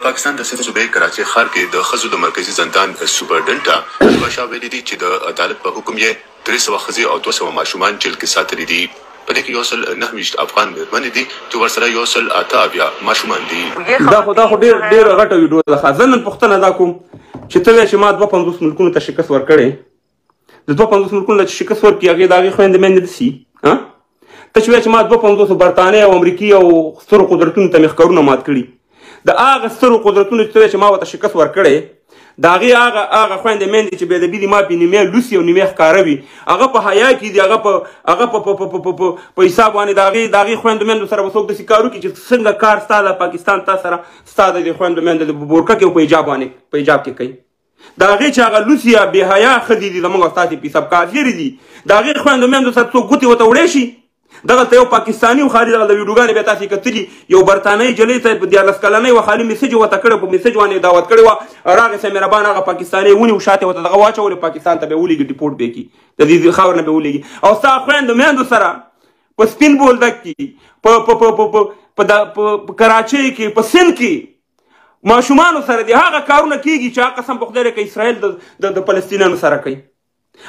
پاکستان د سند صوبې کراچۍ ښار کې د ښځو د مرکزي زندان سپرډنټه شیبا شاه ویلي دي چې د عدالت په حکم یې 300 ښځې او 200 ماشومان جېل کې ساتلي دي. په دې کې 129 افغان مېرمنې دي چې ورسره 178 ماشومان دي. دا خو دا خو ډېر ډېره غټه ویډیو ده. ښه، زه نن پوښتنه دا کوم چې ته وایې چې ما 52 ملکونو ته شکست ورکړی، د 52 ملکونو له چې شکست ورکړي هغې د هغې خویندې میندې دسي؟ ته چې وایې چې ما 52 برتانیې او امریکې او سترو قدرتونو ته مې ښکرونه مات کړي، د هغه سترو قدرتونو چې ته وایې چې ما ورته شکست ورکړی، د هغې هغه هغه خویندې میندې چې بې ادبي دي، ما پې نیمې لوسي او نیمې ښکاره وي، هغه په حیا کې دي، هغه په هغه په په په په په په حساب باندې د هغې د هغې خویندو میندو سره به څوک داسې کار وکړي چې څنګه کار ستا د پاکستان تا سره ستا د دې خویندو میندو د بورکه کې او په حجاب باندې په حجاب کې کوي. د هغې چې هغه لوسي یا بې حیا ښځې دي زموږ او ستاسې په حساب کافرې دي، د هغې خویندو میندو سره څوک ګوتې ورته وړی شي؟ دغلته یو پاکستاني و خالي، دغلته ویډیوګانې بیا تاسې کتلي، یو برتانوي جلۍ ته په 13 کلنۍ وه، خالي میسج یې ورته کړی، په میسج باندې دعوت کړې وه، راغی سه مهربان هغه پاکستانی ونیو، شاته یې ورته دغه واچولې، پاکستان ته به یې ولېږي، ډیپورټ به یې کړي، د دې خاورې نه به یې ولېږي. او ستا خویندو میندو سره په سپین بولدک کې، په په په په په په کراچۍ کې، په سند کې ماشومانو سره دي هغه کارونه کېږي چې هغه قسم په خدای که اسرائیل د فلسطینیانو سره کوي.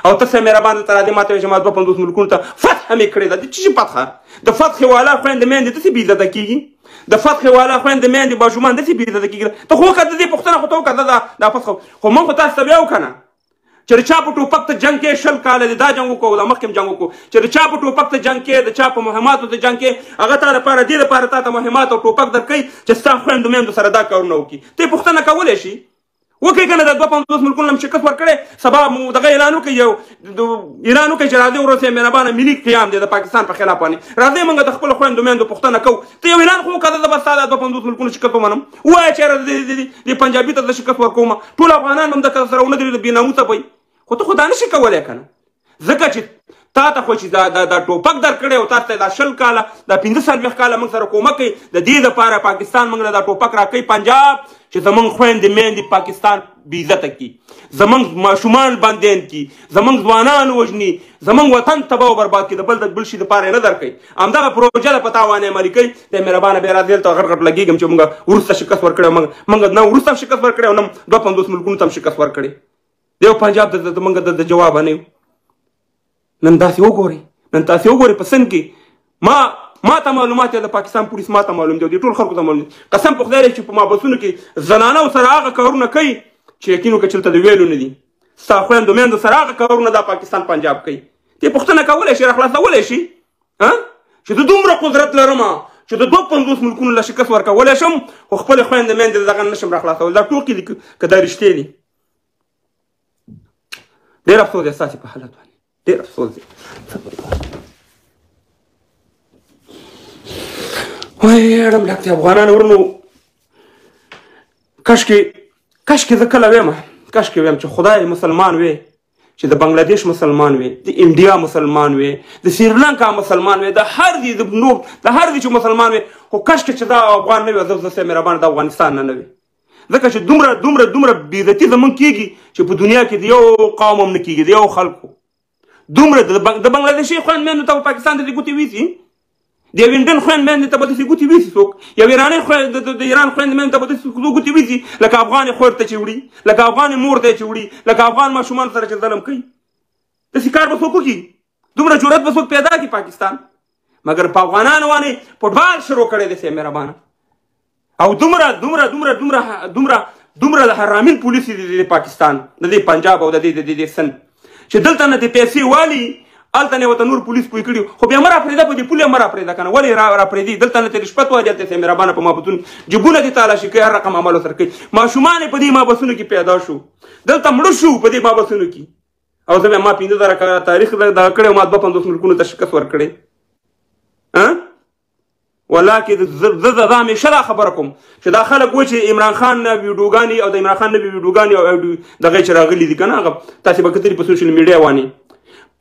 او ته سه مهربان دلته راځې ما ته وایې چې ما 52 ملکونو ته فتح مې کړې ده. د څه شي فتحه؟ د فتحې والا خویندې میندې داسې بې عزته کېږي، د فتحې والا خویندې میندې ماشومان داسې بې عزته کېږي. ته خو وکړه د دې پوښتنه خو ته وکړه، دا فتح خو مونږ خو تاسو ته بیا وکړه چې د چا په ټوپک ته جنګ کې 20 کاله دې دا جنګ وکړو، دا مخکې هم جنګ وکړو، چې د چا په ټوپک ته جنګ کې، د چا په مهماتو ته جنګ کې، هغه تا لپاره دې لپاره تا ته مهمات او ټوپک درکوي چې ستا خویندو میندو سره دا کارونه وکړي. ته یې پوښتنه کولی شي؟ وکړئ که نه؟ د 52 ملکونو هم شکست ورکړی، سبا مو دغه اعلان وکړئ، یو اعلان وکړئ چې راځئ ورسئ مهربانه ملي قیام دی د پاکستان په خلاف باندې، راځئ موږ د خپلو خویندو میندو پوښتنه کوو. ته یو اعلان خو وکړه، زه به ستا د 52 ملکونو شکست ومنم، ووایه چې یاره دې پنجابي ته زه شکست ورکوم، ټول افغانان به هم د سره ونه درېږي، بې ناموسه به وي. خو ته خو دا نه شې کولی که نه، ځکه چې تا ته خو چې دا ټوپک درکړی او تا ته دا 20 کاله دا 45 کاله موږ سره کومک کوي، د دې دپاره پاکستان موږ له دا ټوپک راکوي پنجاب، چې زمونږ خویندې میندې پاکستان بې عزته کړي، زمونږ ماشومان بندیان کړي، زمونږ ځوانان وژني، زمونږ وطن تباه او برباد کړي، د بل د بل شي دپاره یې نه درکوي. همدغه پروژه ده په تا باندې عملي کوي. دی مهربانه بیا راځي دلته غټ غټ لګېږم چې موږ وروسته شکست ورکړی، موږ نه وروسته هم شکست ورکړی او نه 52 ملکونو ته هم شکست ورکړی. یو پنجاب د موږ د جوابه نه یو. نن داسې وګورئ، نن تاسې وګورئ په سند کې ما ته معلومات د پاکستان پولیس ما ته معلوم دی او د ټول خلکو ته معلوم دي. قسم په خدای دی چې په محبسونو کې زنانو سره هغه کارونه کوي چې یقین وکړه چې دلته د ویلو نه دي. ستا خویندو میندو سره هغه کارونه دا پاکستان پنجاب کوي. دې پوښتنه کولی شي، راخلاصولی شي چې زه دومره قدرت لرم چې د 52 ملکونو له شکست ورکولی شم، خو خپلې خویندې میندې دغه نه شم راخلاصولی. دا ټوکې دي که دا رښتې دي؟ ډېر افسوس دی ستاسې په حالت باندې، ډېر افسوس دی. وای اړم ډک دی افغانانو ورونو، کشکې زه کله ویم، کشکې ویم چې خدای مسلمان وی، چې د بنګلادیش مسلمان وی، د انډیا مسلمان وی، د سریلانکا مسلمان وی، د هر دي د نور د هر دي چې مسلمان وی، خو کشکې چې دا افغان نه وی، زه زه مهربان د افغانستان نه نه وی. ځکه چې دومره دومره دومره بېعزتي زمونږ کېږي چې په دنیا کې د یو قوم هم نه کېږي، د یو خلکو دومره د بنګلادیشي خویند میندو ته په پاکستان د دې ګوتې ویسي، د یو انډین خویند میندې ته به داسې ګوتې ویسي څوک، یو ایراني خویند د ایران خویند میندې ته به داسې ګوتې ویسي لکه افغان خور ته چې وړي، لکه افغان مور ته چې وړي، لکه افغان ماشومان سره چې ظلم کوي. داسې کار به څوک وکړي؟ دومره جرأت به څوک پیدا کړي پاکستان؟ مګر په افغانانو باندې فوټبال شروع کړی دی مهربانه. او دومره دومره دومره دومره دومره دومره د حرامین پولیس دي د پاکستان، د دې پنجاب او د دې د دې سند، چې دلته نه د پیسې والي، هلته نه ورته نور پولیس پوه کړي. خو بیا مه راپرېږده، په دې پولې مه راپرېږده که نه، ولې راپرېږدي؟ دلته نه ته رشوت والي، هلته سه مهربانه په محبسونو جیبونه دې تالاشي کوي، هر رقم عمل ورسره کوي. ماشومان یې په دې محبسونو کې پیدا شو، دلته مړه شو په دې محبسونو کې. او زه بیا ما 5000 کاله تاریخ دغه کړی او ما 52 ملکونو ته شکست ورکړی. والله کې زه دا همیشه دا خبره کوم چې دا خلک وایي چې عمران خان نه ویډیوګانې او د عمران خان نه ویډیوګانې او دغه چې راغلي دي که نه، هغه تاسې به کتلي په سوشل میډیا باندې.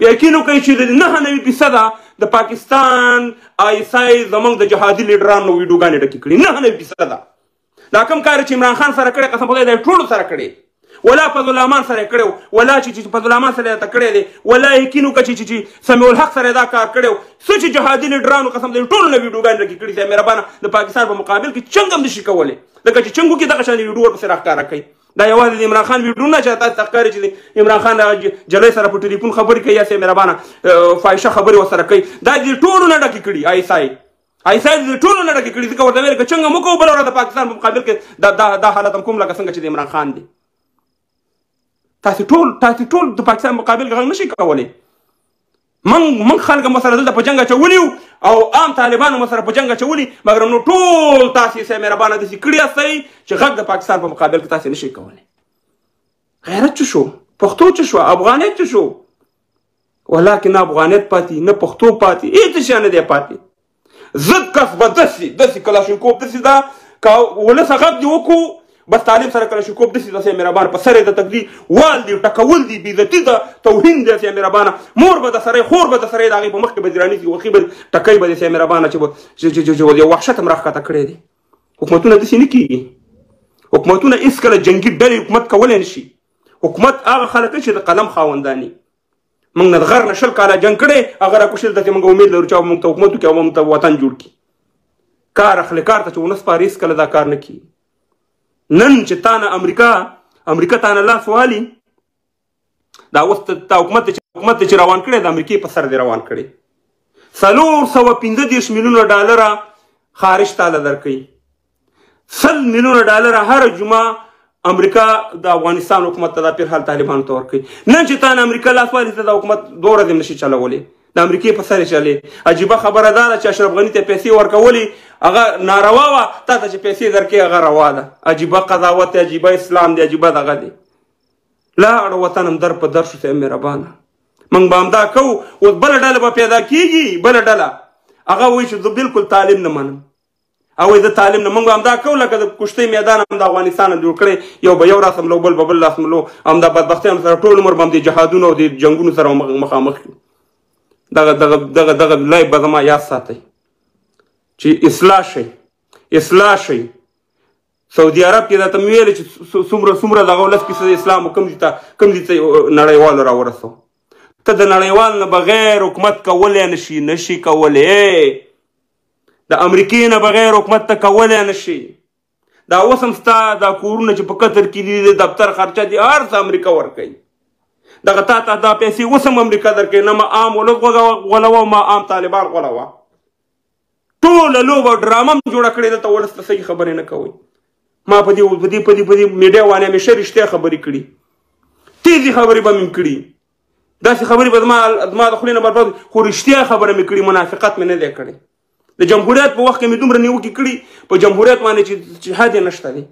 یقین وکړئ چې د 99% د پاکستان آی اس آی زمونږ د جهادي لیډرانو ویډیوګانې ډکې کړي، 99%. دا کوم کار چې عمران خان سره کړی، قسم خدای دا ټولو سره کړی. ولا فضل الرحمن سره یې کړی و، ولا چې فضل الرحمن سره یې ته کړی دی، ولا یقین وکړه چې سمیع الحق سره یې دا کار کړی و. څه چې جهادي لیډرانو قسم دی ټولو نه ویډیوګانې راکې کړي صاحب مهربانه، د پاکستان په مقابل کې چنګ هم نشي کولی، ځکه چې چنګ وکړي دغه شان ویډیو ورپسې راښکاره کوي. دا یوازې د عمران خان ویډیو نه چې تاسو ته ښکاري چې عمران خان جلۍ سره په ټلیفون خبرې کوي یا صاحب مهربانه فاحشه خبرې ورسره کوي، دا دې ټولو نه ډکې کړي. آی اس آی آی اس آی دې ټولو نه ډکې کړي، ځکه ورته ویل که چنګ مو کوو بله ورځ د پاکستان په مقابل کې دا دا حالت هم کوم لکه څنګه چې د عمران خان دی. تاسې ټول د پاکستان مقابل کې غږ نشئ کولی. موږ خلک مو سره دلته په جنګ اچولي او عام طالبانو مو سره په جنګ اچولي، مګر نو ټول تاسې صاحب مهربانه داسې کړي یاستئ چې غږ د پاکستان په مقابل کې تاسې نشئ کولی. غیرت څه شو؟ پښتو څه شو؟ افغانیت څه شو؟ ولاکه نه افغانیت پاتې، نه پښتو پاتې، هېڅ شی نه دی پاتې. ضد کس به داسې کلاشینکوف داسې ده که ولس غږ دې وکړو بس طالب سره کلاشینکوف داسې ده صاحب مهربانه، په سر یې د تکلیف وال دی، ټکول دی، بېعزتي ده، توهین دی صاحب مهربانه. مور به د سره، خور به د سره، د هغې په مخ کې به دې رانیسي، وخي به ټکۍ به دې صاحب مهربانه چې یو وحشت هم راښکته کړی دی. حکومتونه داسې نه کېږي. حکومتونه هېڅکله جنګي ډلې حکومت کولی نه شي. حکومت هغه خلک چې د قلم خاوندان دي. موږ نه د غر نه 20 کاله جنګ کړی، هغه راکوشل داسې موږ امید لرو چې موږ ته حکومت وکړي او موږ ته وطن جوړ کړي. کار اخلي، کار ته چې ونه سپاري هېڅکله دا کار نه کېږي. نن چې تا نه امریکا تا نه لاس والي، دا اوس تا حکومت چې روان کړی د امریکې په سر دی روان کړی. 435 میلیونه ډالره خارج تاله درکوي، 100 میلیونه ډالره هره جمعه امریکا د افغانستان حکومت ته دا پیرحال طالبانو ته ورکوي. نن چې تا نه امریکا لاس والي، ته دا حکومت 2 ورځې هم نشي چلولی، د امریکې په سر یې چلې. عجیبه خبره دا ده چې اشرف غني ته پیسې ورکولې هغه ناروا وه، تا ته چې پیسې درکوي هغه روا ده. عجیبه قضاوت دی، عجیبه اسلام دی، عجیبه دغه دی. لاړ وطن هم در په در شو صاحب مهربانه. موږ به همدا کوو. اوس بله ډله به پیدا کېږي، بله ډله هغه وایي چې زه بالکل طالب نه منم او وایي زه طالب نه، موږ به همدا کوو لکه د کشتۍ میدان هم د افغانستان هم جوړ کړی، یو به یو راسملو، بل به بل راسملو، همدا بدبختۍ هم سره ټول عمر به هم د جهادونو او د جنګونو سره مخامخ یو. دغه دغه دغه دغه live به زما یاد ساتئ چې اصلاح شئ، اصلاح شئ. سعودي عرب کې راته مې ویل چې څومره دغه ولس کې اسلام کوم ځای ته نړیوالو راورسو. ته د نړیوال نه بغیر حکومت کولی نشي، نشي کولی. د امریکې نه بغیر حکومت ته کولی نشي. دا اوس هم ستا دا کورونه چې په قطر کې دي، د دفتر خرچه دي، هر څه امریکا ورکوي. دغه تا ته دا پیسې اوس هم امریکا درکوي. نه ما عام ولس غولوه، ما عام طالبان غولوه. ټوله لوبه ډرامه هم جوړه کړې، دلته ولس ته صحیح خبرې نه کوئ. ما په دې میډیا باندې همیشه رښتیا خبرې کړي، تیزې خبرې به مې کړي، داسې خبرې به زما د خولې نه برباد، خو رښتیا خبره مې کړي، منافقت مې نه دی کړی. د جمهوریت په وخت کې مې دومره نیوکې کړي په جمهوریت باندې چې حد یې نشته دی.